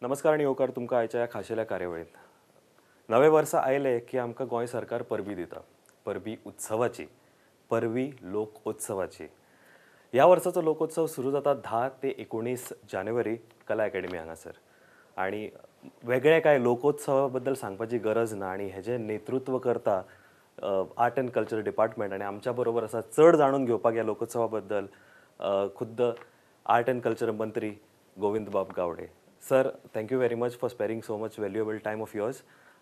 नमस्कार आनी येवकार तुमकां आयच्या ह्या खाशेल्या कार्यावळींत. नवें वर्स आयलें की आमकां गोंय सरकार परबी दिता, परबी उत्सवाची, परबी लोकोत्सवाची. ह्या वर्साचो लोकोत्सव सुरू जाता 10 ते 19 जानेवारी कला अकॅडमी हांगासर. आनी वेगळें कांय लोकोत्सवा बद्दल सांगपाची गरज ना आनी हेजें नेतृत्व करता आर्ट एंड कल्चर डिपार्टमेंट. आनी आमच्या बरोबर आसा चड जाणून घेवपाक ह्या लोकोत्सवा बद्दल खुद्द आर्ट एंड कल्चर मंत्री Govind Bab Gawade. Sir, thank you very much for sparing so much valuable time of yours.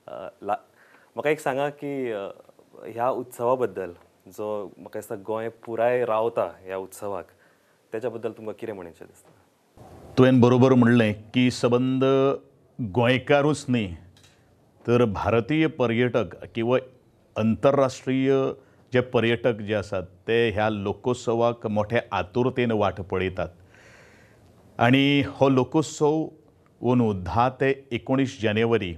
म्हाका एक सांगा की ह्या उत्सवा बद्दल जो म्हाका दिसता गोंय पुराय रावता ह्या उत्सवाक, त्याच्या बद्दल तुमकां कितें म्हणचें दिसता? तुवें बरोबर म्हणलें की सबंद गोंयकारूच न्ही तर भारतीय पर्यटक किंवा अंतरराष्ट्रीय जे पर्यटक जे आसात ते ह्या लोकोत्सवाक मोठे आतुरतेन वाट पळयतात. आनी हो लोकोत्सव अंदू 10 ते 19 जानेवारी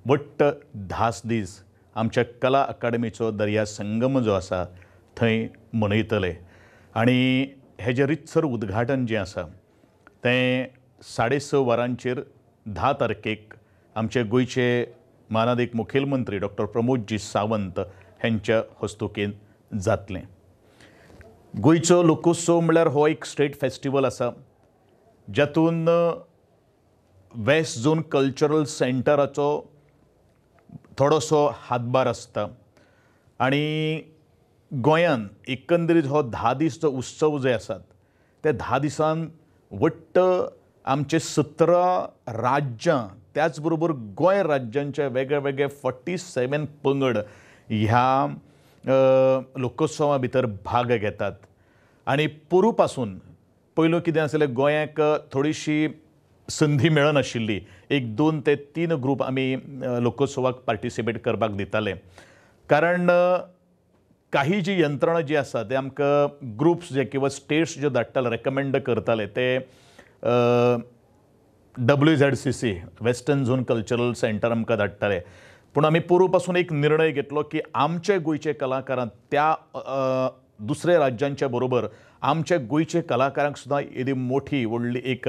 वट्ट 10 दीस आमच्या कला अकादमीचो दर्या संगम जो आसा थंय मनयतले. आनी हेजें रितसर उद्घाटन जें आसा तें 6:30 वरांचेर 10 तारखेक आमचे गोंयचे मानादीक मुखेलमंत्री डॉक्टर प्रमोदजी सावंत हेंच्या हस्तुकीन जातलें. गोंयचो लोकोत्सव म्हणल्यार हो एक स्टेट फेस्टिवल आसा जातून वेस्ट झोन कल्चरल सेंटराचो थोडोसो हातभार आसता. आनी गोंयान एकंदरीत हो 10 दीस जो उत्सव जे आसात ते 10 दिसान वट्ट आमचे 17 राज्यां त्याच बरोबर गोंय राज्यांचे वेगळे वेगळे 47 पंगड ह्या लोकोत्सवा भितर भाग घेतात. आनी पोरू पासून पयलू कितें आसलें, गोंयाक थोडीशी संदी मेळनाशिल्ली. 1, 2 ते 3 ग्रूप आमी लोकोत्सवाक पार्टिसिपेट करपाक दिताले, कारण काही जी यंत्रणा जी आसा ते आमकां ग्रुप्स जे किंवा स्टेट्स ज्यो धाडटाले रेकमेंड करताले ते WZCC western zone cultural centre आमकां धाडटाले. पूण आमी पोरू पासून एक निर्णय घेतलो की आमचे गोंयचे कलाकारांक त्या दुसऱ्या राज्यांच्या बरोबर आमच्या गोंयचे कलाकारांक सुद्दां येदी मोठी व्हडली एक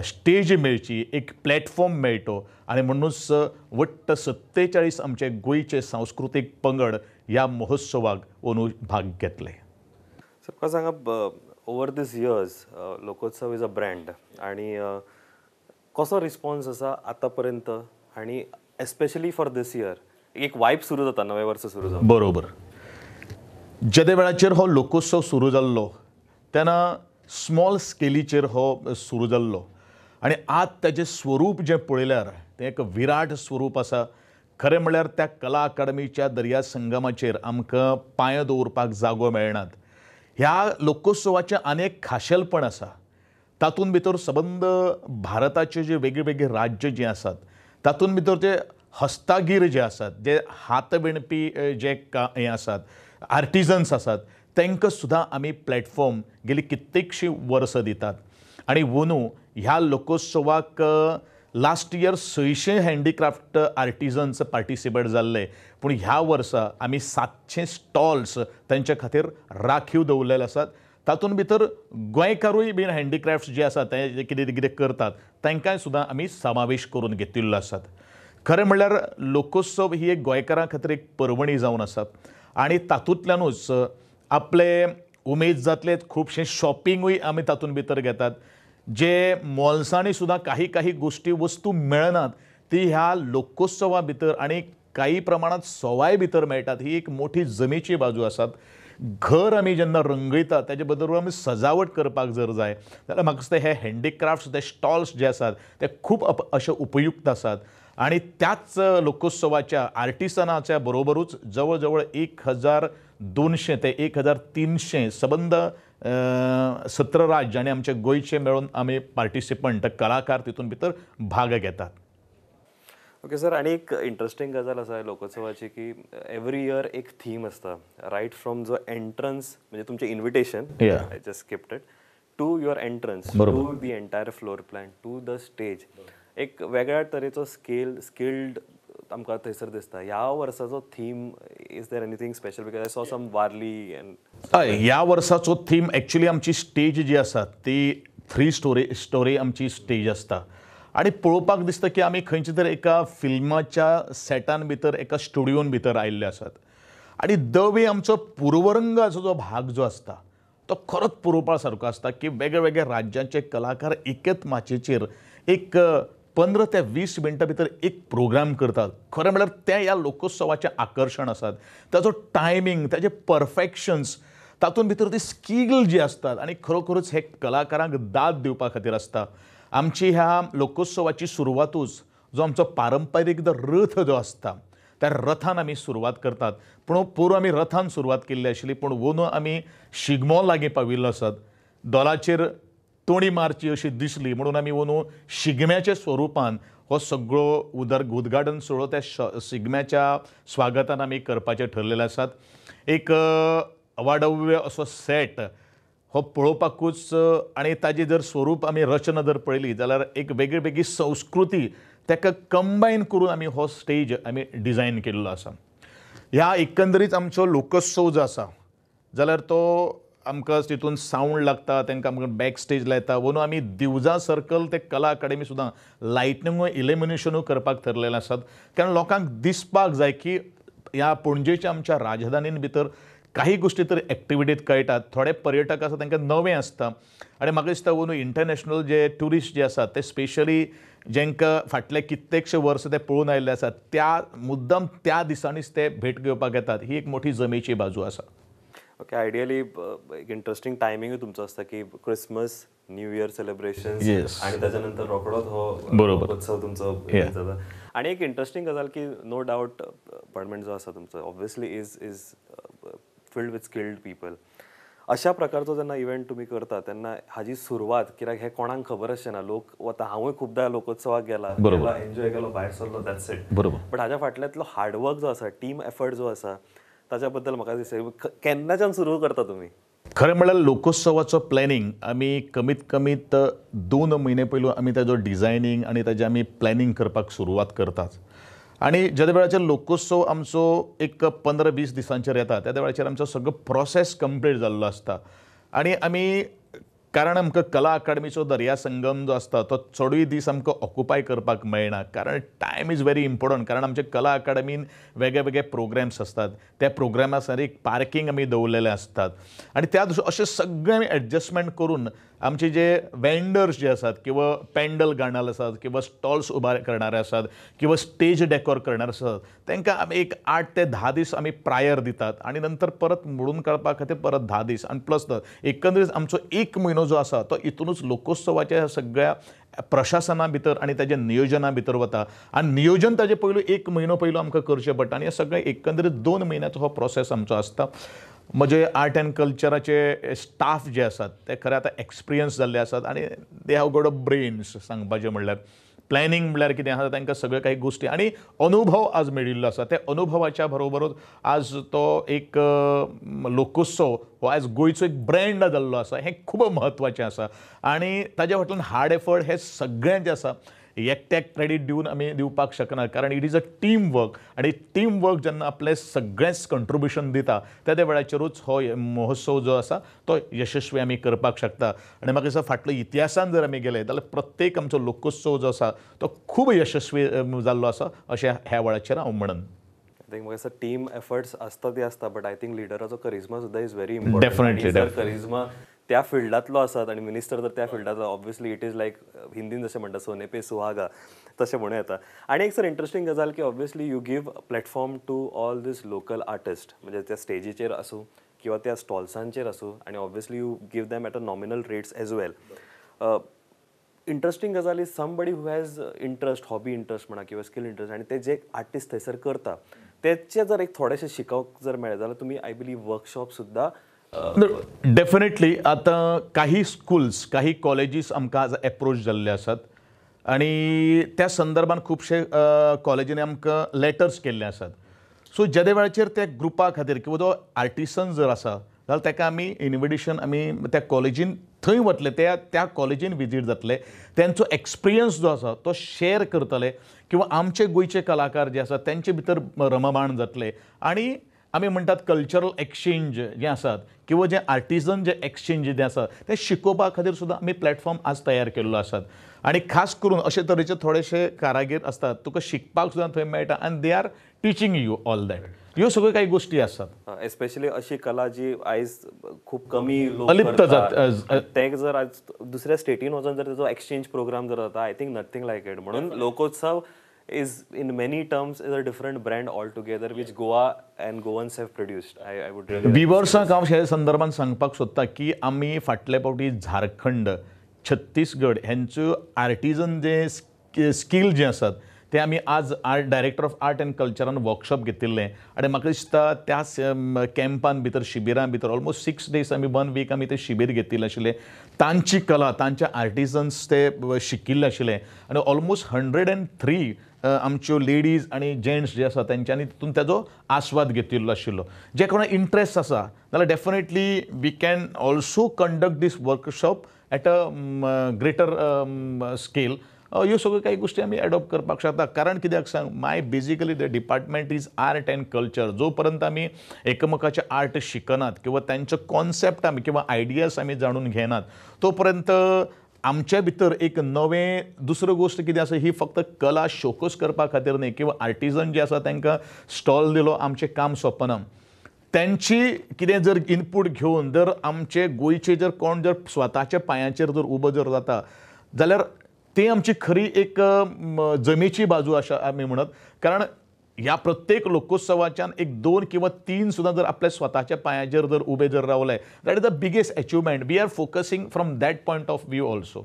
स्टेज मेळची, एक प्लॅटफॉर्म मेळटो. आनी म्हणूनच वट्ट 47 आमचे गोंयचे सांस्कृतीक पंगड ह्या महोत्सवाक अंदू भाग घेतले. सर, म्हाका सांगा, over these years Lokotsav is a brand आनी कसो रिस्पॉन्स आसा आतां पर्यंत आनी एस्पेशली फॉर these year एक वायब सुरू जाता नवें वर्स सुरू जाता? बरोबर, जेदे वेळाचेर हो लोकोत्सव सुरू जाल्लो तेन्ना स्मॉल स्केलीचेर हो सुरू जाल्लो आनी आज ताजें स्वरूप जें पळयल्यार तें एक विराट स्वरूप आसा. खरें म्हणल्यार त्या कला अकादमीच्या दर्या संगमाचेर आमकां पांय दवरपाक जागो मेळनात. ह्या लोकोत्सवाचें आनी एक खाशेलपण आसा, तातूंत भितर सबंद भारताचे जे वेगळे वेगळे राज्य जीं आसात तातूंत भितर जे हस्तागीर जे आसात, जे हात विणपी जे हें आसात, आर्टिजन्स आसात, तांकां सुद्दां आमी प्लॅटफॉर्म गेली कित्येकशीं वर्सां दितात. आनी अंदू ह्या लोकोत्सवाक last year 600 handicraft artisans participate जाल्ले, पूण ह्या वर्सा आमी 700 स्टॉल्स तांच्या खातीर राखीव दवरलेले आसात. तातूंत भितर गोंयकारूय बीन हँडीक्राफ्ट्स जे आसात ते कितें कितें करतात तांकांय सुद्दां आमी समावेश करून घेतिल्लो आसात. खरें म्हणल्यार लोकोत्सव ही एक गोंयकारां खातीर एक पर्वणी जावन आसा आनी तातूंतल्यानूच आपले उमेद जातले. खुबशें शॉपिंगूय आमी तातूंत भितर घेतात. जे मॉल्सांनी सुद्दां काही काही गोश्टी वस्तू मेळनात ती ह्या लोकोत्सवा भितर आनी काही प्रमाणांत सवाय भितर मेळटात. ही एक मोठी जमेची बाजू आसात. घर आमी जेन्ना रंगयतात ताजे बरोबर आमी सजावट करपाक जर जाय जाल्यार म्हाका दिसता हे हँडीक्राफ्ट्स, ते स्टॉल्स जे आसात ते खूब अशे उपयुक्त आसात. आनी त्याच लोकोत्सवाच्या आर्टिसनाच्या बरोबरूच जवळ जवळ 1200 ते 1300 सबंद 17 राज्य आनी आमचे गोंयचे मेळून आमी पार्टिसिपंट कलाकार तितून भितर भाग घेतात. ओके सर, आनी एक इंट्रस्टींग गजाल आसा लोकोत्सवाची की एवरी इयर एक थीम आसता, रायट फ्रॉम जो एंट्रन्स म्हणजे तुमचें invitation, I just skipped it, to your entrance, to the entire floor plan, to the stage, एक वेगळ्या तरेचो स्केल स्किल्ड आमकां थंयसर दिसता. ह्या वर्साचो theme, is there anything special? Because I saw some Warli and हय, ह्या वर्साचो थीम एक्चुअली आमची स्टेज जी आसा ती 3 स्टोरी आमची स्टेज आसता आनी पळोवपाक दिसता की आमी खंयच्या तरी एका फिल्माच्या सेटान भितर एका स्टुडियोन भितर आयिल्ले आसात. आनी the way आमचो पुर्वरंगाचो जो भाग जो आसता तो खरोच पळोवपा सारको आसता की वेगळे वेगळे राज्यांचे कलाकार एकच माचयेचेर एक 15 ते 20 मिनटां भितर एक प्रोग्राम करतात. खरें म्हळ्यार तें ह्या लोकोत्सवाचें आकर्शण आसात. ताजो टायमींग, ताजे परफेक्शन्स, तातूंत भितर ती स्कील जी आसतात आनी खरोखरूच हे कलाकारांक दाद दिवपा खातीर आसता. आमची ह्या लोकोत्सवाची सुरवातूच जो आमचो पारंपारीक जो रथ जो आसता त्या रथान आमी सुरवात करतात. पूण पोरूं आमी रथान सुरवात केल्ली आशिल्ली, पूण अंदू आमी शिगमो लागीं पाविल्लो आसात. दोलाचेर तोणी मारची अशी दिसली म्हणून आमी अंदू शिगम्याच्या स्वरुपान हो सगळो उद्घाटन सुवाळो त्या शिगम्याच्या स्वागतान आमी करपाचें ठरलेलें आसात. एक अवाढव्य असो सेट हो पळोवपाकूच आनी ताजी जर स्वरूप आमी रचना जर पळयली जाल्यार एक वेगळी वेगळी संस्कृती ताका कंबायन करून आमी हो स्टेज आमी डिजायन केल्लो आसा. ह्या एकंदरीत आमचो लोकोत्सव जो आसा जाल्यार तो आमकां तितून सावंड लागता, तांकां आमकां बॅक स्टेज लायता. अंदू आमी दिवजा सर्कल ते कला अकाडेमी सुद्दां लायटनिंगूय इल्युमिनेशनूय करपाक थरलेलें आसात, कारण लोकांक दिसपाक जाय की ह्या पणजेच्या आमच्या राजधानीन भितर काही गोष्टी तर एक्टिविटीत कळटात. थोडे पर्यटक आसा तांकां नवें आसता आनी म्हाका दिसता अंदू इंटरनॅशनल जे ट्युरिस्ट जे आसात ते स्पेशली जेंकां फाटले कित्येकशे वर्स ते पळोवन आयिल्ले आसात त्या मुद्दम त्या दिसांनीच ते भेट घेवपाक येतात. ही एक मोठी जमेची बाजू आसा. ओके, आयडियली एक इंटरेस्टिंग टायमिंगूय तुमचो आसता की क्रिसमस, न्यू इयर सेलिब्रेशन आनी ताच्या नंतर रोखडोच हो उत्सव तुमचो जाता. आनी एक इंटरेस्टिंग गजाल की नो डावट अपार्टमेंट जो आसा तुमचो obviously is is filled with skilled people. अशा प्रकारचो जेन्ना इव्हेंट तुमी करता तेन्ना हाजी सुरवात कित्याक हें कोणाक खबर आसचें ना. लोक वता, हांवूय खुबदां लोकोत्सवाक गेला, एन्जॉय केलो, भायर सरलो, that's it. But हाज्या फाटल्यांतलो हार्डवर्क जो आसा, टीम एफर्ट जो आसा ताच्या बद्दल म्हाका दिसता केन्नाच्यान सुरू करता तुमी? खरें म्हळ्यार लोकोत्सवाचो प्लॅनिंग आमी कमीत कमीत 2 म्हयने पयलू आमी ताजो डिजायनींग आनी ताजें आमी प्लॅनिंग करपाक सुरवात करतात. आनी ज्या वेळाचेर लोकोत्सव आमचो एक 15-20 दिसांचेर येता त्या वेळाचेर आमचो सगळो प्रोसेस कंप्लीट जाल्लो आसता. आनी आमी कारण आमकां कला अकादमीचो दर्या संगम जो आसता तो चडूय दीस आमकां ऑक्युपाय करपाक मेळना, कारण टायम is very important. कारण आमच्या कला अकादमीन वेगळे वेगळे प्रोग्राम्स आसतात, त्या प्रोग्रामासार एक पार्किंग आमी दवरलेलें आसतात आनी त्या दुसरे अशें सगळें आमी एडजस्टमेंट करून आमचे जे वेंडर्स जे आसात किंवा पॅन्डल घालणारे आसात किंवा स्टॉल्स उबार करणारे आसात किंवा स्टेज डेकोर करणारे आसात तांकां आमी एक 8 ते 10 दीस आमी प्रायर दितात आनी नंतर परत मोडून काडपा खातीर परत 10 दीस आनी प्लस एकंदरीत आमचो 1 म्हयनो जो आसा तो हितूनच लोकोत्सवाच्या सगळ्या प्रशासना भितर आनी ताच्या नियोजना भितर वता. आनी नियोजन ताजे पयलू 1 म्हयनो पयलू आमकां करचें पडटा आनी हे सगळें एकंदरीत 2 म्हयन्याचो हो प्रोसेस आमचो आसता. म्हजे आर्ट एंड कल्चराचे स्टाफ जे आसात ते खरें आतां एक्सपिरियन्स जाल्ले आसात आनी they have got a brains. सांगपाचें म्हणल्यार प्लॅनिंग म्हणल्यार कितें आसा तांकां सगळ्यो काही गोश्टी आनी अनुभव आज मेळिल्लो आसा. त्या अनुभवाच्या बरोबरूच आज तो एक लोकोत्सव हो आज गोंयचो एक ब्रँड जाल्लो आसा, हें खूब म्हत्वाचें आसा. आनी ताज्या फाटल्यान हार्ड एफर्ट हे सगळ्यांचें आसा. एकट्याक क्रेडीट दिवन आमी दिवपाक शकना, कारण it is a team work आनी टीम वर्क जेन्ना आपलें सगळेंच कंट्रिब्युशन दिता त्या वेळाचेरूच हो महोत्सव जो आसा तो यशस्वी आमी करपाक शकता. आनी म्हाका दिसता फाटल्या इतिहासान जर आमी गेले जाल्यार प्रत्येक आमचो लोकोत्सव जो आसा तो खूब यशस्वी जाल्लो आसा अशें ह्या वेळाचेर हांव म्हणन. I think म्हाका दिसता टीम एफर्ट्स आसता ती आसता, बट I think लिडराचो करिज्मा सुद्दां is very important. Definitely charisma त्या फिल्डांतलो आसात आनी मिनिस्टर तर त्या फिल्डांतलो, ऑब्वियसली it is like हिंदीन जशें म्हणटा सोने पे सुहागा तशें म्हणूं येता. आनी एक सर इंट्रस्टिंग गजाल की obviously you give platform to all these local artist, म्हणजे त्या स्टेजीचेर आसूं किंवा त्या स्टॉल्सांचेर आसूं, आनी obviously you give them at a nominal rates as well. Interesting गजाल is somebody who has interest, hobby interest म्हणा किंवा स्किल इंट्रस्ट, आनी ते जे आर्टिस्ट थंयसर करता तेचे जर एक थोडेशें शिकोवंक जर मेळ्ळें जाल्यार तुमी I believe workshop सुद्दां. डेफिनेटली आतां काही स्कुल्स, काही कॉलेजीस आमकां आज एप्रोच जाल्ले आसात आनी त्या संदर्भान खुबशे कॉलेजींनी आमकां लेटर्स केल्ले आसात. सो जेदे वेळाचेर त्या ग्रुपा खातीर किंवा जो आर्टिसन जर आसा जाल्यार ताका आमी इन्विटेशन आमी त्या कॉलेजीन थंय वतले, त्या कॉलेजीन विजीट जातले, तेंचो एक्सपिरियन्स जो आसा तो शेर करतले किंवा आमचे गोंयचे कलाकार जे आसा तेंचे भितर रममाण जातले आनी आमी म्हणटात कल्चरल एक्सचेंज जें आसात किंवा जें आर्टिजन जे एक्सचेंज जें आसा तें शिकोवपा खातीर सुद्दां आमी प्लॅटफॉर्म आज तयार केल्लो आसात. आनी खास करून अशे तरेचे थोडेशे कारागीर आसतात, तुका शिकपाक सुद्दां थंय मेळटा आनी they are teaching you all that. ह्यो सगळ्यो कांय गोश्टी आसात. एस्पेशली अशी कला जी आयज खूब कमी लोक अलिप्त जात, ते जर आज दुसऱ्या स्टेटीन वचून जर तेजो एक्सचेंज प्रोग्राम जर जाता, I think nothing like it. म्हणून Lokotsav is in many terms is a different brand altogether which Goa and Goans have produced. I would really विवर्सांक हांव ह्या संदर्भात सांगपाक सोदता की आमी फाटले फावटी झारखंड, छत्तीसगड हेंचो आर्टिजन जे स्कील जे आसात ते आमी आज art director of art and कल्चरान workshop घेतिल्लें आनी म्हाका दिसता त्या कॅम्पान भितर, शिबिरां भितर ऑलमोस्ट 6 डेज आमी 1 वीक आमी ते शिबीर घेतिल्लें आशिल्लें. तांची कला, तांचे आर्टिजन्स ते शिकिल्ले आशिल्ले आनी ऑलमोस्ट 103 आमच्यो लेडीज आनी जेंट्स जे आसा तेंच्यांनी तितून तेजो आस्वाद घेतिल्लो आशिल्लो. जे कोणाक इंट्रस्ट आसा जाल्यार definitely we can also conduct this workshop at a greater scale. ह्यो सगळ्यो कांय गोश्टी आमी एडॉप्ट करपाक शकता. कारण कित्याक सांग, my basically the department is art and culture. जो पर्यंत आमी एकामेकाचे आर्ट शिकनात किंवा तांचो कॉन्सेप्ट आमी किंवा आयडियाज आमी जाणून घेनात तो पर्यंत आमच्या भितर एक नवें दुसरी गोश्ट कितें आसा, ही फक्त कला शोकोस करपा खातीर न्ही किंवा आर्टिजन जे आसा तांकां स्टॉल दिलो आमचें काम सोंपना. त्यांची कितें जर इनपूट घेवन जर आमचे गोंयचे जर कोण जर स्वताच्या पांयाचेर जर उबो जर जाता जाल्यार ती आमची खरी एक जमेची बाजू अशा आमी म्हणत. कारण ह्या प्रत्येक लोकोत्सवाच्यान एक 2 किंवा 3 सुद्दां जर आपल्या स्वताच्या पांयाचेर जर उबे जर रावले, that is the biggest achievement. We are focusing from that point of view also.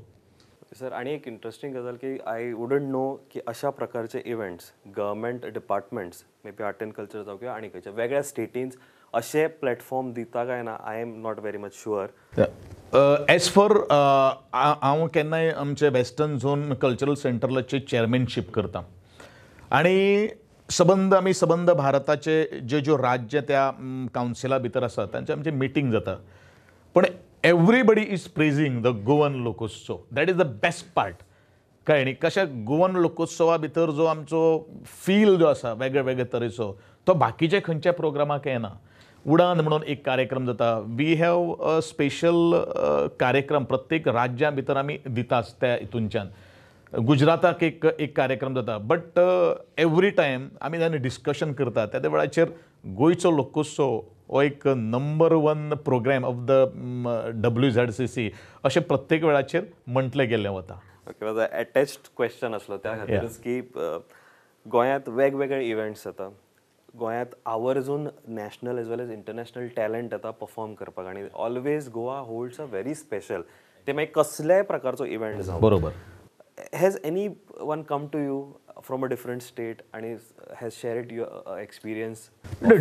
Sir, आनी एक इंट्रस्टींग गजाल की I wouldn't no की अशा प्रकारचे events government departments maybe art and culture जावं किंवा आनी खंयच्या वेगळ्या स्टेटींस अशे प्लॅटफॉर्म दिता काय ना, I am not very much sure. As for हांव केन्नाय आमचे वेस्टर्न झोन कल्चरल सेंटराचे चेअरमॅनशीप करता आनी सबंद आमी सबंद भारताचे जे ज्यो राज्य त्या कावन्सिला भितर आसा तांचे आमचे मिटींग जाता. पण everybody is praising the Goan Lokotsav. That is the best part. कळ्ळें न्ही, कशें गोवन लोकोत्सवा भितर जो आमचो फील जो आसा वेगळे वेगळे तरेचो तो बाकीच्या खंयच्या प्रोग्रामाक येना. उडान म्हणून एक कार्यक्रम जाता, we have a special कार्यक्रम प्रत्येक राज्या भितर आमी दितात त्या हितूनच्यान. गुजराताक एक एक कार्यक्रम जाता, बट एवरी टायम आमी जेन्ना डिस्कशन करता त्या वेळाचेर गोंयचो लोकोत्सव हो एक number 1 programme of the WZCC अशें प्रत्येक वेळाचेर म्हटलें गेल्लें वता. ओके, म्हाजो एटॅच्ड क्वेश्चन आसलो त्या खातीरच की गोंयांत वेगवेगळे इव्हेंट्स जाता, गोंयांत आवर्जून national as well as international talent येता परफॉर्म करपाक आनी always Goa holds a very special, ते मागीर कसल्याय प्रकारचो इव्हेंट जावं. बरोबर. Has anyone come to you from a different state and has shared your experience?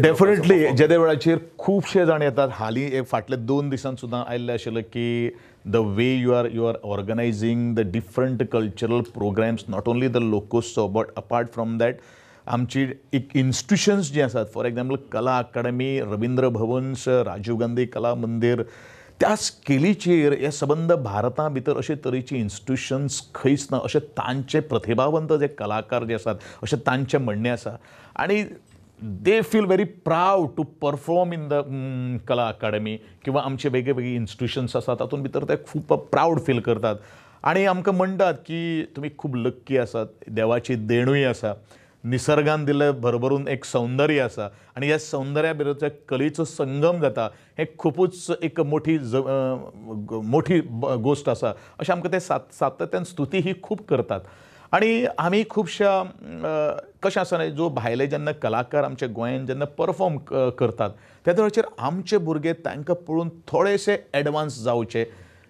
Definitely, जेदे वेळाचेर खुबशे जाण येतात. हालीं एक फाटले 2 दिसान सुद्दां आयिल्लें आशिल्लें की the way you are organising the different cultural programmes, not only the Lokotsav but apart from that आमची एक इन्स्टिट्युशन्स जी आसात, for example Kala Academy, Rabindra Bhavans, Rajiv Gandhi Kala Mandir, त्या स्केलीचेर हे सबंद भारता भितर अशे तरेची इन्स्टिट्युशन्स खंयच ना अशें तांचे प्रतिभावंत जे कलाकार जे आसात अशें तांचें म्हणणें आसा. आनी they feel very proud to perform in the Kala Academy किंवा आमचे वेगळे वेगळे इन्स्टिट्युशन्स आसात तातूंत भितर ते खूब प्रावड फील करतात आनी आमकां म्हणटात की तुमी खूब लक्की आसात, देवाची देणूय आसा, निसर्गान दिल्लें भरभरून एक सौंदर्य आसा आनी ह्या सौंदर्या भितर कलेचो संगम जाता, हें खुबूच एक मोठी मोठी गोश्ट आसा अशें आमकां ते सातत्यान स्तुती ही खूब करतात. आनी आमी खुबश्या कशें आसा न्ही, जो भायले जेन्ना कलाकार आमच्या गोंयान जेन्ना परफॉर्म करतात त्या वेळाचेर आमचे भुरगे तांकां पळोवन थोडेशे एडवान्स जावचे,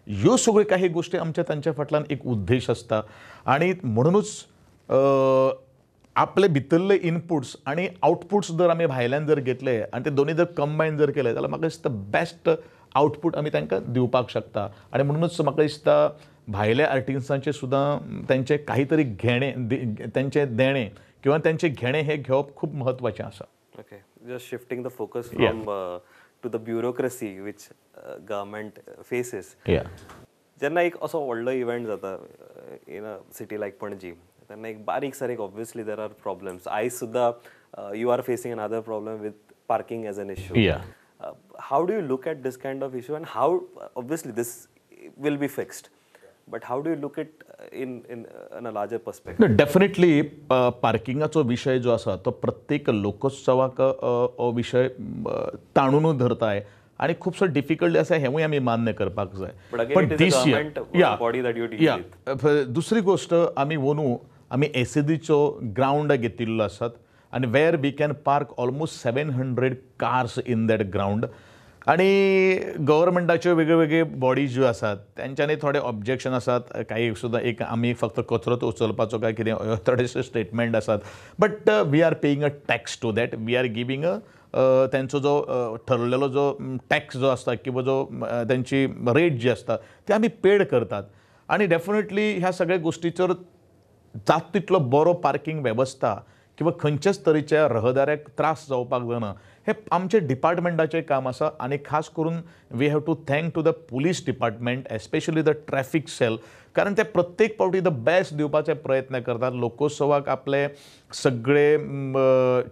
ह्यो सगळ्यो काही गोश्टी आमच्या तांच्या फाटल्यान एक उद्देश आसता. आनी म्हणुनूच आपले भितरले इनपुट्स आनी आउटपुट्स जर आमी भायल्यान जर घेतले आनी ते दोनूय जर कंबायन जर केले जाल्यार म्हाका दिसता बेस्ट आउटपूट आमी तांकां दिवपाक शकता. आनी म्हणुनूच म्हाका दिसता भायल्या आर्टिस्टांचें सुद्दां तांचें काही तरी घेणें, तांचें देणें किंवा तांचें घेणें हें घेवप खूब म्हत्वाचें आसा. Okay, just shifting the focus from to the bureaucracy which government faces. जेन्ना एक असो व्हडलो इव्हेंट जाता in a city like Panaji तेन्ना एक बारीक सारीक obviously there are problems. आयज सुद्दां you are facing another problem with parking as an issue. How do you look at this kind of issue and how obviously this will be fixed, but how do you look at in a larger perspective? Definitely पार्किंगाचो विशय जो आसा तो प्रत्येक लोकोत्सवाक हो विशय ताणूनच धरता आनी खुबसो डिफिकल्ट आसा हेंवूय आमी मान्य करपाक जाय. पण दीस दुसरी गोश्ट आमी वोनू आमी एसएदीचो ग्रावंड घेतिल्लो आसात आनी where we can park almost 700 cars in that ground. आनी गव्हर्मेंटाच्यो वेगळे वेगळे बॉडीज ज्यो आसात तेंच्यांनी थोडे ऑब्जेक्शन आसात, काही सुद्दां एक आमी फक्त कचरोच उचलपाचो काय कितें थोडेशे स्टेटमेंट आसात, but we are paying a tax to that, we are giving a तेंचो जो ठरलेलो जो टॅक्स जो आसता किंवा जो तेंची रेट जी आसता ती आमी पेड करतात. आनी डेफिनेटली ह्या सगळ्या गोश्टीचेर जाता तितलो बरो पार्किंग वेवस्था किंवा खंयच्याच तरेच्या रहदाऱ्याक त्रास जावपाक जायना हे आमचे डिपार्टमेंटाचें काम आसा. आनी खास करून we have to thank to the police department, especially the traffic cell, कारण ते प्रत्येक फावटी the best दिवपाचे प्रयत्न करतात. लोकोत्सवाक आपले सगळे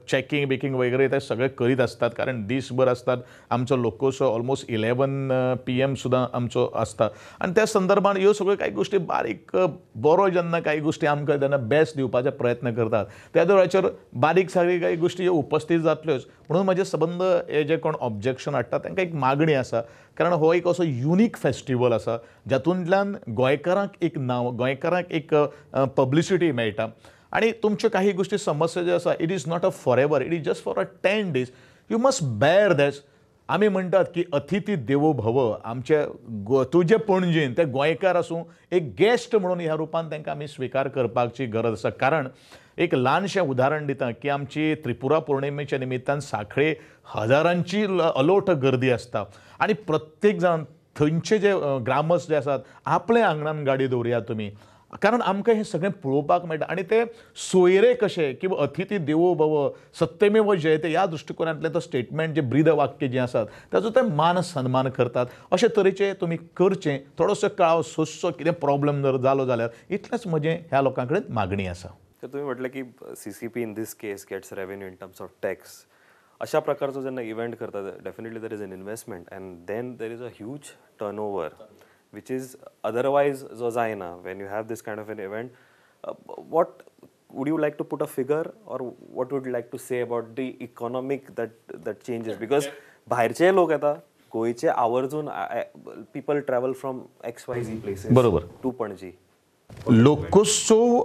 चॅकिंग बिकिंग वगैरे ते सगळे करीत आसतात, कारण दीसभर आसतात. आमचो लोकोत्सव ऑलमोस्ट 11 PM सुद्दां आमचो आसता आनी त्या संदर्भात ह्यो सगळ्यो कांय गोश्टी बारीक बरो जेन्ना कांय गोश्टी आमकां तेन्ना बेस्ट दिवपाचे प्रयत्न करतात त्या वेळाचेर बारीक सारीक कांय गोश्टी ह्यो उपस्थीत जातल्योच. म्हणून म्हजे सबंद हे जे कोण ऑब्जेक्शन हाडटा तांकां एक मागणी आसा, कारण हो एक असो युनीक फेस्टिवल आसा जातूंतल्यान गोंयकारांक एक नांव, गोंयकारांक एक पब्लिसिटी मेळटा. आनी तुमच्यो काही गोश्टी समस्या ज्यो आसा it is not a forever, it is just for a 10 days, you must bear that. आमी म्हणटात की अतिथी देवो भव, आमचे तुजे पणजेन ते गोंयकार आसूं एक गेस्ट म्हणून ह्या रुपान तांकां आमी स्विकार करपाची गरज आसा. कारण एक ल्हानशें उदाहरण दिता की आमची त्रिपुरा पौर्णिमेच्या निमित्तान सांखळे हजारांची अलोट गर्दी आसता आनी प्रत्येक जाण थंयचे जे ग्रामस्थ जे आसात आपल्या आंगणान गाडी दवरया तुमी, कारण आमकां हें सगळें पळोवपाक मेळटा. आनी ते सोयरे कशे किंवा अतिथी देवो भव सत्यमेव जयते ह्या दृश्टिकोनांतलें तो स्टेटमेंट जे ब्रीद वाक्य जें आसात ताचो ते मान सन्मान करतात. अशे तरेचे तुमी करचें, थोडोसो कळाव सोंसचो, कितें प्रॉब्लम जर जालो जाल्यार इतलेंच म्हजें ह्या लोकां कडेन मागणी आसा. तर तुमी म्हटलें की CCP in this case gets revenue in terms of tax. अशा प्रकारचो जेन्ना इव्हेंट करता definitely there is an investment and then there is a huge turnover which is otherwise जो जायना. When you have this kind of an event, what would you like to put a figure or what would you like to say about the economic that changes? Because भायरचे लोक येता, गोंयचे आवर्जून people travel from XYZ places बरोबर two Panaji. लोकोत्सव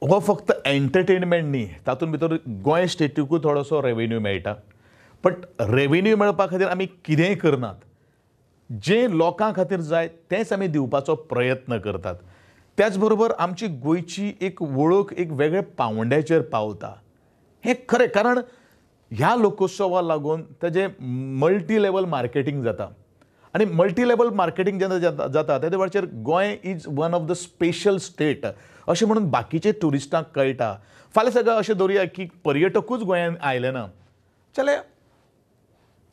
हो फक्त entertainment न्ही, तातूंत भितर गोंय स्टेटीकूय थोडोसो रेवेन्यू मेळटा. बट रेवेन्यू मेळपा खातीर आमी कितेंय करनात, जें लोकां खातीर जाय तेंच आमी दिवपाचो प्रयत्न करतात. त्याच बरोबर आमची गोंयची एक वळख एक वेगळ्या पावंड्याचेर पावता हें खरें, कारण ह्या लोकोत्सवाक लागून ताजें मल्टी लेवल मार्केटींग जाता आनी मल्टी लेवल मार्केटींग जेन्ना जाता तेदे वेळाचेर Goa is one of the special state अशें म्हणून बाकीचे ट्युरिस्टांक कळटा. फाल्यां सगळें अशें दवरुया की पर्यटकूच गोंयांत आयले ना जाल्यार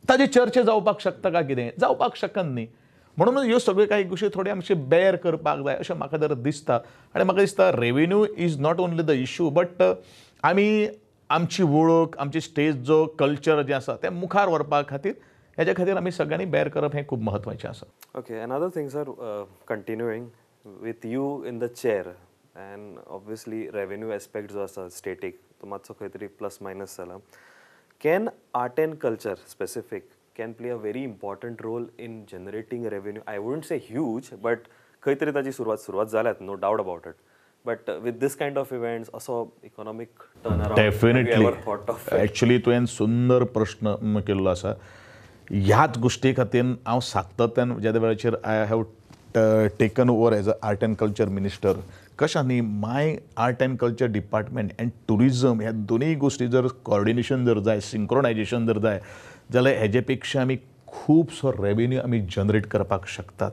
ताजे चर्चा जावपाक शकता काय कितें, जावपाक शकना न्ही. म्हणून ह्यो सगळ्यो कांय गोश्टी थोड्यो आमचे बेर करपाक जाय अशें म्हाका तर दिसता. आनी म्हाका दिसता revenue is not only the issue but आमी आमची वळख, आमची स्टेज जो कल्चर जें आसा तें मुखार व्हरपा खातीर हेज्या खातीर आमी सगळ्यांनी बेर करप हें खूब म्हत्वाचें आसा. Okay, another thing sir, continuing with you in the chair and obviously revenue aspect जो आसा स्टेटीक तो मातसो खंय तरी प्लस मायनस जाला. Can art and culture specific can play a very important role in generating revenue? I wouldn't say huge, but खंय तरी ताची सुरवात जाल्यात, no doubt about it. But with this kind of events, असो economic turnaround, definitely. Actually तुवें सुंदर प्रश्न केल्लो आसा. ह्याच गोश्टी खातीर हांव सातत्यान ज्या वेळाचेर I have taken over as a art and culture minister, कशें न्ही my art and culture department and tourism ह्या दोनूय गोश्टी जर कॉर्डिनेशन जर जाय, सिंक्रोनायजेशन जर जाय जाल्यार हेजे पेक्षा आमी खुबसो रेवेन्यू आमी जनरेट करपाक शकतात.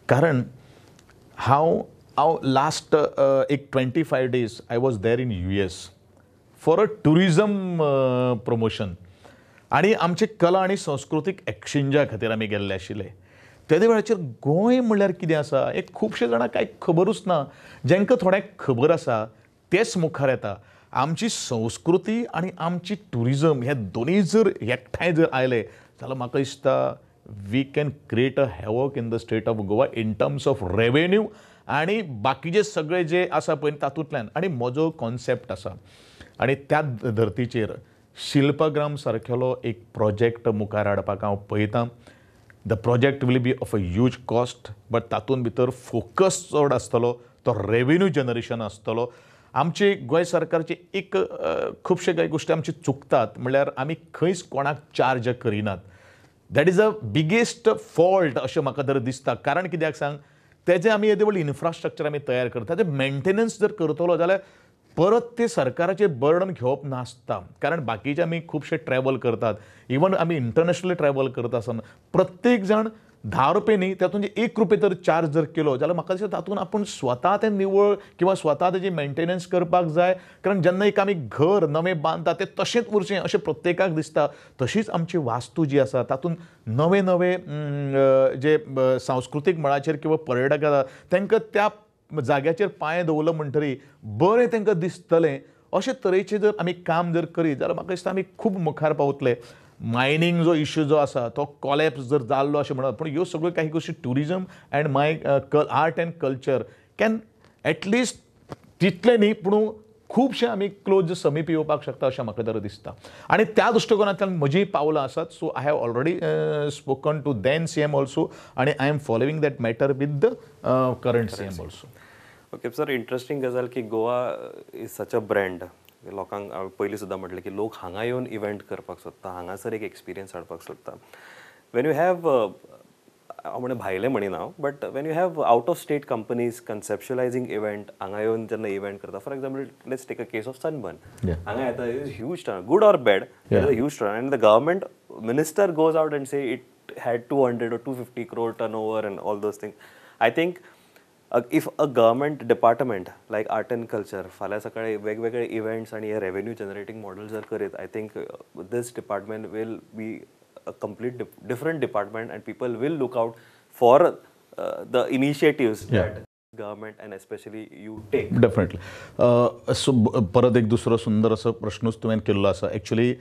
कारण हांव लास्ट एक 25 days I was there in US for a tourism promotion आनी आमचे कला आनी संस्कृतीक एक्सचेंजा खातीर आमी गेल्ले आशिल्ले. तेदे वेळाचेर गोंय म्हणल्यार कितें आसा हें खुबशे जाणांक कांय खबरूच ना, जांकां थोड्यांक खबर आसा तेच मुखार येता. आमची संस्कृती आनी आमची ट्युरिजम हे दोनूय जर एकठांय जर आयले जाल्यार म्हाका दिसता we can create a havoc in the state of Goa in terms of revenue आनी बाकीचे सगळे जे आसा पळय तातूंतल्यान. आनी म्हजो कॉन्सेप्ट आसा आनी त्या धर्तीचेर शिल्पग्राम सारकेलो एक प्रोजेक्ट मुखार हाडपाक हांव पळयतां. The project will be of a huge cost, but तातूंत भितर फोकस चड आसतलो, तो रेवेन्यू जनरेशन आसतलो. आमची गोंय सरकारची एक खुबशे कांय गोश्टी आमची चुकतात, म्हणल्यार आमी खंयच कोणाक चार्ज करिनात. That is a biggest fault अशें म्हाका तर दिसता. कारण कित्याक सांग, तेजें आमी येदें व्हडलें इन्फ्रास्ट्रक्चर आमी तयार करता, तेजें मेंटेनन्स जर करतलो जाल्यार परत ते सरकाराचेर बर्डन घेवप नासता. कारण बाकीचे आमी खुबशे ट्रॅवल करतात, इवन आमी इंटरनॅशनली ट्रॅवल करता आसतना प्रत्येक जाण 10 रुपये न्ही तातूंत 1 रुपये तर चार्ज जर केलो जाल्यार म्हाका दिसता तातूंत आपूण स्वता तें निवळ किंवा स्वता तेजी मेंटेनन्स करपाक जाय. कारण जेन्ना एक आमी घर नवें बांदता तें तशेंच उरचें अशें प्रत्येकाक दिसता. तशीच आमची वास्तू जी आसा तातूंत नवे नवे जे सांस्कृतीक मळाचेर किंवा पर्यटक आसा तांकां त्या जाग्याचेर पांय दवरलो म्हणटरी बरें तांकां दिसतलें अशे तरेचें जर आमी काम जर करीत जाल्यार म्हाका दिसता आमी खूब मुखार पावतले. मायनींग जो इश्यू जो आसा तो कॉलॅप्स जर जाल्लो अशें म्हणत, पूण ह्यो सगळ्यो काही गोश्टी tourism and my art and culture can at least तितलें न्ही पूण खुबशें आमी क्लोज समीप येवपाक शकता अशें म्हाका तर दिसता. आनी त्या दृश्टिकोनांतल्यान म्हजीं पावलां आसात. So I have already spoken to then CM also आनी I am following that matter with the current CM also. Okay sir, interesting गजाल की Goa is such a brand. लोकांक हांवें पयलीं सुद्दां म्हटलें की लोक हांगा येवन इव्हेंट करपाक सोदता, हांगासर एक एक्सपिरियन्स हाडपाक सोदता. When you have, हांव म्हणून भायलें म्हणिना हांव, but when you have out of state companies conceptualising event, हांगा येवन जेन्ना इव्हेंट करता, for example let's take a case of Sunburn, हांगा येता is huge turn, good or bad is a huge turn, and the government minister goes out and say it had 200 or 250 crore turn over and all those things. I think if a government department like art and culture फाल्यां सकाळी वेगवेगळे events आनी हे revenue जनरेटींग model जर करीत, I think this department will be a complete different department and people will look out for the initiatives that government and especially you take. Definitely. So परत एक दुसरो सुंदर असो प्रश्नूच तुवें केल्लो आसा. एक्चुअली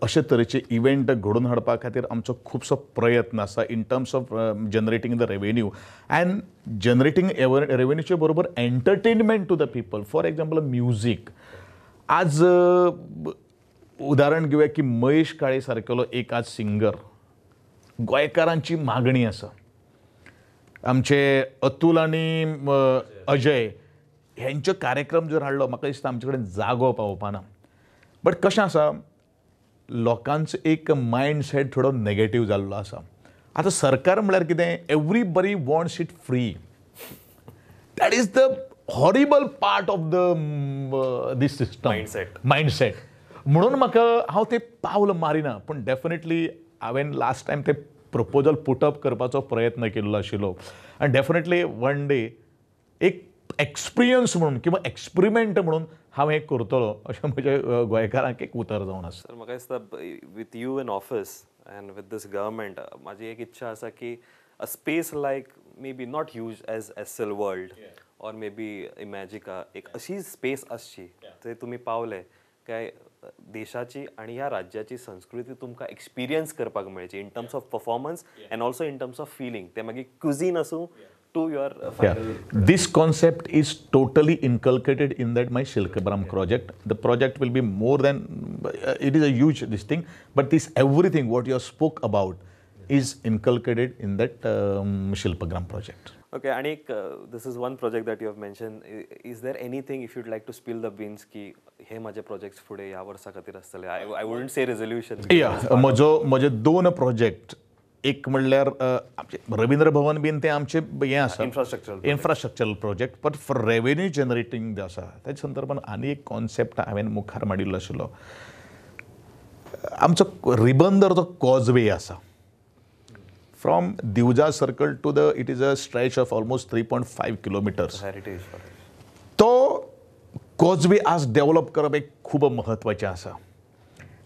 अशे तरेचे इव्हेंट घडोवन हाडपा खातीर आमचो खुबसो प्रयत्न आसा in terms of generating the revenue and generating रेवेन्यूचे बरोबर entertainment to the people. For example music, आज उदाहरण घेवया की महेश काळे सारकेलो एक आज सिंगर गोंयकारांची मागणी आसा. आमचे अतुल आनी अजय हेंचो कार्यक्रम जर हाडलो म्हाका दिसता आमचे कडेन जागो पावपाना. बट कशें आसा, लोकांचो एक मायंडसेट थोडो नेगेटीव जाल्लो आसा. आतां सरकार म्हळ्यार कितें, everybody wants it free. That is the horrible part of the this system mindset. म्हणून म्हाका हांव तें पावल मारिना, पूण डेफिनेटली हांवें लास्ट टायम तें प्रपोजल पुटअप करपाचो प्रयत्न केल्लो आशिल्लो आनी डेफिनेटली वन डे एक एक्सपिरियन्स म्हणून किंवा एक्सपेरिमेंट म्हणून हांव हें करतलो अशें म्हजें गोंयकारांक एक उतर जावन आसा. सर म्हाका दिसता with you in office and with this government म्हाजी एक इच्छा आसा की a space like maybe not huge as Essel World or maybe Imagica, एक अशी स्पेस आसची थंय तुमी पावले काय देशाची आनी ह्या राज्याची संस्कृती तुमकां एक्सपिरियन्स करपाक मेळची in terms of performance and also in terms of feeling. तें मागीर क्युझीन आसूं to your final. This concept is totally inculcated in that my Shilpagram project. The project will be more than, it is a huge this thing, but this everything what you spoke about is inculcated in that Shilpagram project. Okay, and ek, this is one project that you have mentioned. Is there anything if you'd like to spill the beans ki हे माझे projects फुडें ह्या वर्सा खातीर आसतले? I wouldn't say resolution. Yeah, म्हजो दोन project. एक म्हणल्यार आमचे रवींद्र भवन बीन तें आमचें हें आसा infrastructural project, but for revenue generating जें आसा तेच्या संदर्भान आनी एक कॉन्सेप्ट हांवें मुखार मांडिल्लो आशिल्लो. आमचो रिबंदर जो कॉजवे आसा from Divja circle to the, it is a stretch of almost 3.5 kilometres. तो कॉजवे आज डेव्हलप करप एक खूब म्हत्वाचें आसा.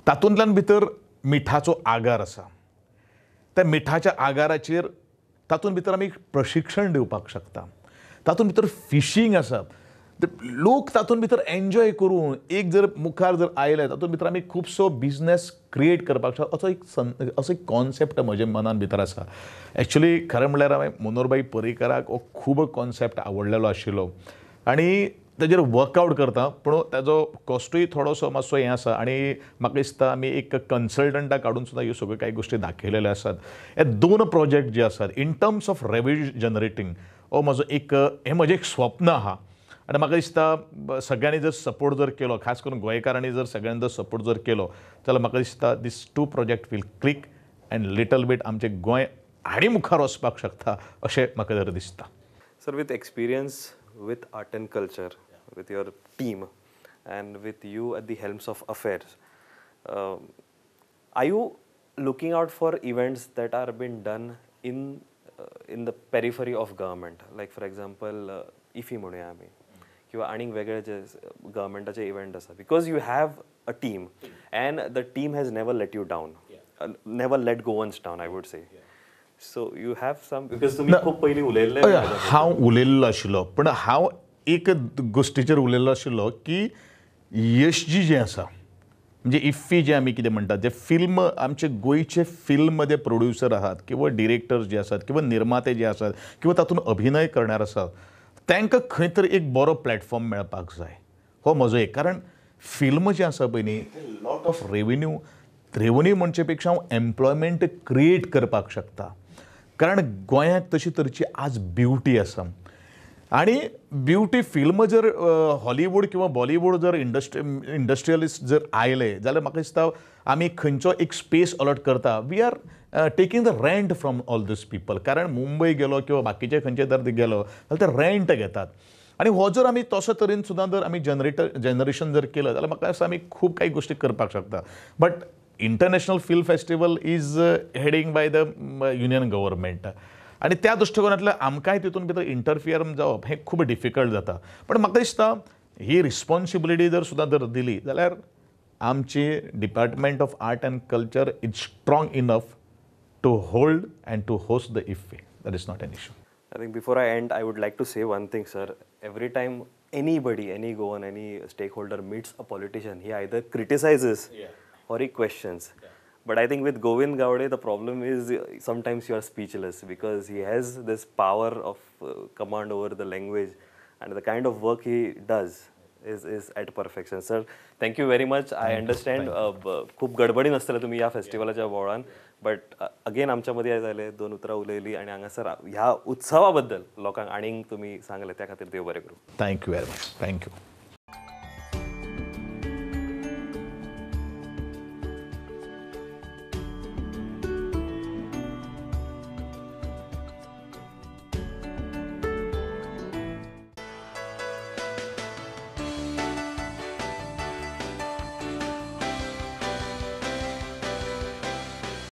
तातूंतल्यान भितर मिठाचो आगार आसा, त्या मिठाच्या आगाराचेर तातूंत भितर आमी प्रशिक्षण दिवपाक शकता. तातूंत भितर फिशींग आसा. लोक तातूंत भितर एन्जॉय करून एक जर मुखार जर आयले तातूंत भितर आमी खुबसो बिजनेस क्रिएट करपाक शकता असो एक असो एक कॉन्सेप्ट म्हज्या मनान भितर आसा. एक्चुली खरें म्हणल्यार हांवें मनोहरभाई पर्रीकाराक हो खूब कॉन्सेप्ट आवडलेलो आशिल्लो आनी ताजेर वर्कआवट करता, पूण ताजो कॉस्टूय थोडोसो मातसो हें आसा आनी म्हाका दिसता आमी एक कन्सल्टंटाक काडून सुद्दां ह्यो सगळ्यो कांय गोश्टी दाखयलेल्यो आसात. हे दोन प्रोजेक्ट जे आसात in terms of revenue generating हो म्हजो एक हें म्हजें एक स्वप्न आहा आनी म्हाका दिसता सगळ्यांनी जर सपोर्ट जर केलो, खास करून गोंयकारांनी जर सगळ्यांनी जर सपोर्ट जर केलो जाल्यार म्हाका दिसता this two project will click and little bit आमचें गोंय आनी मुखार वचपाक शकता अशें म्हाका जर दिसता. Sir, with experience with art and culture, with your team and with you at the helms of affairs, are you looking out for events that are being done in the periphery of government? Like for example, IFFI म्हणूया आमी किंवा आनीक वेगळे जे गव्हर्मेंटाचे event आसा, because you have a team and the team has never let you down, never let Goans down, I would say. So you have some, because तुमी खूब पयलीं उलयल्ले. हांव उलयल्लो आशिल्लो, पूण हांव एक गोश्टीचेर उलयल्लो आशिल्लो की यशजी जें आसा म्हणजे इफ्फी जे आमी कितें म्हणटात, जे फिल्म आमचे गोंयचे फिल्म जे प्रोड्युसर आहात किंवा डिरेक्टर्स जे आसात किंवा निर्माते जे आसात किंवा तातूंत अभिनय करणार आसात तांकां खंय तरी एक बरो प्लॅटफॉर्म मेळपाक जाय, हो म्हजो एक. कारण फिल्म जें आसा पळय न्ही, लॉट ऑफ रेवेन्यू, रेवेन्यू म्हणचे पेक्षा हांव एम्प्लॉयमेंट क्रिएट करपाक शकता, कारण गोंयांत तशी तरेची आज ब्युटी आसा आनी ब्युटी फिल्म जर हॉलिवूड किंवा बॉलिवूड जर इंडस्ट्रियलिस्ट जर आयले जाल्यार म्हाका दिसता आमी खंयचो एक स्पेस अलॉट करता, we are taking the rent from all these people. कारण मुंबय गेलो किंवा बाकीचे खंयचे जर गेलो जाल्यार ते रेंट घेतात आनी हो जर आमी तसो तरेन सुद्दां जर आमी जनरेशन जर केलं जाल्यार म्हाका दिसता आमी खूब कांय गोश्टी करपाक शकता. But international film festival is heading by the union government आनी त्या दृश्टिकोनांतल्यान आमकांय तितून भितर इंटरफियर जावप हें खूब डिफिकल्ट जाता. पण म्हाका दिसता ही रिस्पॉन्सिबिलिटी जर सुद्दां जर दिली जाल्यार आमची department of art and culture is strong enough to hold and to host the IFFI. That is not an issue. I think before I end, I would like to say one thing, sir. Every time anybody, any Goan, any stakeholder meets a politician, he either criticizes or he questions. Yeah. But I think with Govind Gaude, the problem is sometimes you are speechless because he has this power of command over the language, and the kind of work he does is at perfection. Sir, thank you very much. I understand खूप गडबडीन आसतले तुम्ही ह्या फेस्टिवलाच्या बोळान, but again आमच्या मदीं जाले दोन उतरां उलयली आनी हांगासर ह्या उत्सवा बद्दल लोकांक आनीक तुमी सांगलें त्या खातीर देव बरें करूं. Thank you very much. Thank you.